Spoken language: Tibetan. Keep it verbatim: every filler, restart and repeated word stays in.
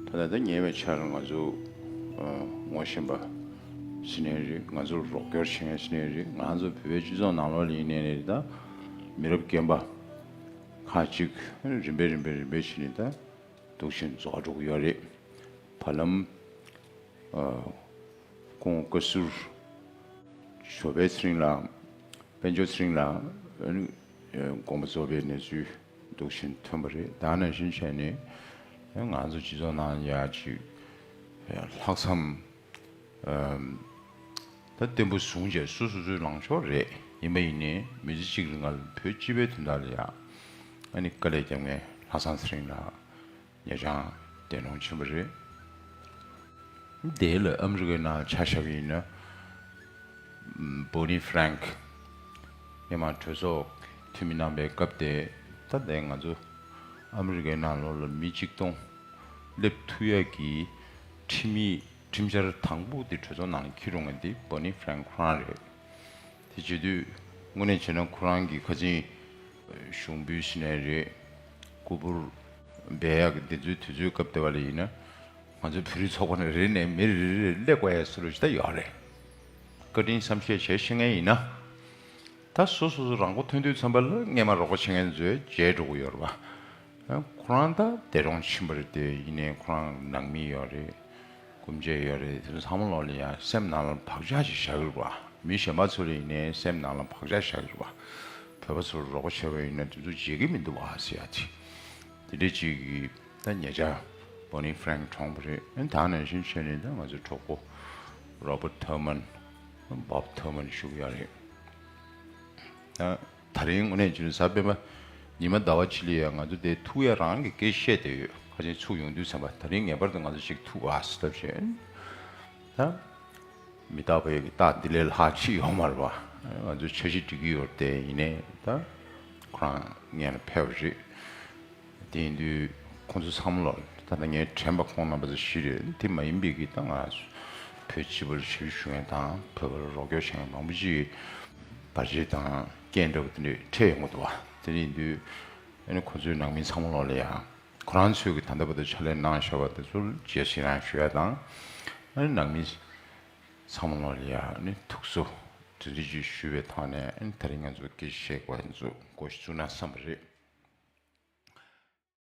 ད་ལྟ་ཉེ་བའི་ཆར་ང་ཚོ་ཨ་ངོ་ཤེས་པ་ཟེར་ནའི་རེད། ང་ཚོར་རོགས་སྐྱོར་བྱེད་མཁན་ཟེར་ནའི་རེད། ང་ཚོ་བོད་པའི་སྤྱི་ཚོགས་ནང་ལོགས་ལ་ཡིན་ནའི་རེད། ད་མི་རབས་རྒན་པ་ཁག་ཅིག་རིམ་པས་རིམ་པས་རིམ་པས་བྱས་ནས་ད་འདུག་བཞིན་རྫོགས་འགྲོ་གི་ཡོད་རེད། བར་ལམ་ཨ་སྐུ་ངོ་བཀའ་ཟུར་ཞོགས་པའི་ཚེ་རིང་ལགས། དཔལ་འབྱོར་ཚེ་རིང་ལགས་ཨ་ནི་དགོངས་པ་རྫོགས་པའི་གནས་ཚུལ་འདུག་བཞིན་ཐོན་པ་རེད། ད་ནང་བཞིན་བྱས་ནས་ང་ཚོ་སྤྱི་ཚོགས་ནང་ཡ་ཅིག་ལྷག་བསམ་ཨམ་ད་བརྟན་པོ་བཟུང་བྱས་སོ་སོ་སོའི་ལངས་ཕྱོགས་རེད། ཡིན་པ་ཡིན་ནའི་མི་ཚེ་གཅིག་རིང་ལ་བོད་སྤྱི་པའི་དོན་དག་ལ་ཡ་ཨ་ནི་དཀའ་ལས་རྒྱབ་མཁན་ལྷག་བསམ་ཚེ་རིང་ལགས་ཉེ་ཆར་འདས་གྲོངས་ཕྱིན་པ་རེད། དེ་ལ་ཨ་མི་རི་ཀའི་ནང་ཆ་བཞག་པ་ཡིན་ན། ཨམ་Bonnie Frank སྔོན་མ་གྲོས་ཚོགས་འཐུས་མི་གནང་པའི་སྐབས་དེ། ད་ལྟའི་ང་ཚོ་ཨ་མི་རི་ཀའི་ནང་ལོགས་ལ་མི་གཅིག་སྟོང་སླེབས་ཐུབ་ཡ་གི་ཁྲིམས་ཡིག་ཁྲིམས་འཆར་དང་པོ་དེ་གྲོས་ཚོགས་ནང་ལ་འཁྱེར་ཡོང་མཁན་དེ་Bonnie Frank ཁོ་རང་རེད། དེ་བྱེད་དུས་དངོས་གནས་བྱས་ན་ཁོ་རང་གི་ཁ་སང་ཞུགས་འབུལ་ཞུས་ནའི་རེད། སྐུ་འབུལ་འབུལ་ཡག་གི་འདི་ཚོའི་དུས་ཚོད་སྐབས་དེ་བ་ལ་ཡིན་ན། ང་ཚོའི་བོད་རིགས་ཚོགས་པ་ནས་རེ་ནས་མི་རེ་རེ་རེ་སླེབས་དགོས་ཡ་སུ་རུ་ཞིག་ད་ཡོད་རེད། བཀའ་དྲིན་བསམ་ཤེས་བྱས་ཤེས་མཁན་ཡིན་ན། ད་སོ་སོ་སོ་རང་མགོ་ཐོན་དུས་ཙམ་པ་ལ་སྔས་མ་རོགས་པ་བྱེད་མཁན་ཚོས་བརྗེད་འགྲོ་གི་ཡོད་རེད་པ། ཁོ་རང་ད་འདས་གྲོངས་ཕྱིན་པ་རེད་དེ། ཡིན་ནའི་ཁོ་རང་ནང་མི་ཡོད་རེད། སྐུ་མཆེད་ཡོད་རེད། དེ་ཚོ་ཚང་མ་ལོག་ལ་ཡ་སེམས་ནང་ལ་བག་ཆགས་ཤིག་བཞག་གི་རེད་པ། མི་གཞན་པ་ཚོ་ལ་ཡིན་ནའི་སེམས་ནང་ལ་བག་ཆགས་བཞག་གི་རེད་པ། བོད་པ་ཚོར་རོགས་པ་བྱས་པ་ཡིན་ན་དེ་ཚོ་བརྗེད་ཀྱི་མི་འདུག་བ་ཟེར་ཡ་དེ། དེ་འདྲ་ཅིག་གིས་ད་ཉེ་ཆར་Bonnie Frank གྲོངས་པ་རེད། ཨ་ནི་ད་ནང་བཞིན་བྱས་ནས་ད་ང་ཚོའི་གྲོགས་པོ་Robert Thurman Bob Thurman བཞུགས་ཡོད་རེད། ད་ད་རིང་དངོས་གནས་བྱས་ན་གཟའ་སྤེན་པ་ཉི་མ་ཟླ་བ་ཕྱི་ལ་ཡ་ང་ཚོ་དེ་ཐུག་ཡ་རང་གི་སྐད་བཤད་བསྡད་ཡོད། ཁ་ཆེན་ཚུགས་ཡོང་དུས་ཙམ་པ་ད་རིང་ངེས་པར་དུ་ང་ཚོ་ཞིག་ཐུག་ཨ་ཟེར་ལབ་བྱས། ད་མི་རྟག་པའི་རྟགས་འདི་ལས་ལྷག་ཅིག་ཡོད་མ་རེད་པ། ང་ཚོ་འཆར་གཞི་སྒྲིག་གི་ཡོད་རེད་དེ། ཡིན་ནའི་ད་ཁོ་རང་སྔོན་ལ་ཕེབས་པ་རེད། དེ་ཡིན་དུས་ཁོང་ཚོ་ཚང་མ་ལ་ད་ལྟ་ངས་དྲན་པ་ཁོང་རྣམ་པ་ཚོ་བཞི་རེད། དེ་མ་ཡིན་པའི་གི་ད་ང་བོད་སྤྱི་པར་ཞབས་ཞུ་མཁན་དང་བོད་པར་རོགས་སྐྱོར་བྱེད་མཁན་མང་པོ་ཅིག་བར་ཆད་དང་རྐྱེན་འདྲ་བོ་དེ་འདྲ་འཕྲད་ཡོང་གི་འདུག་བ། དེ་ཡིན་དུས་ཨ་ནི་ཁོང་ཚོའི་ནང་མི་ཚང་མ་ལོག་ལ་ཡ་ཁོ་རང་ཚོས་གི་ད་ལྟ་བར་དུ་ཕྱག་ལས་གནང་བཞག་པ་དེ་ཚོར་རྗེས་སུ་ཡི་རང་ཞུ་ཡ་དང་། ཨ་ནི་ནང་མི་ཚང་མ་ལོག་ལ་ཡ་ཨ་ནི་ཐུགས་གསོ་དེ་འདྲ་ཅིག་ཞུ་བའི་ཐོག་ནས། ཨ་ནི་ད་རིང་ང་ཚོ་སྐད་ཆ་བཤད་དགོས་ཡ་ཚོ་འགོ་ཞིག་བཙུགས་ན་བསམ་པ་རེད།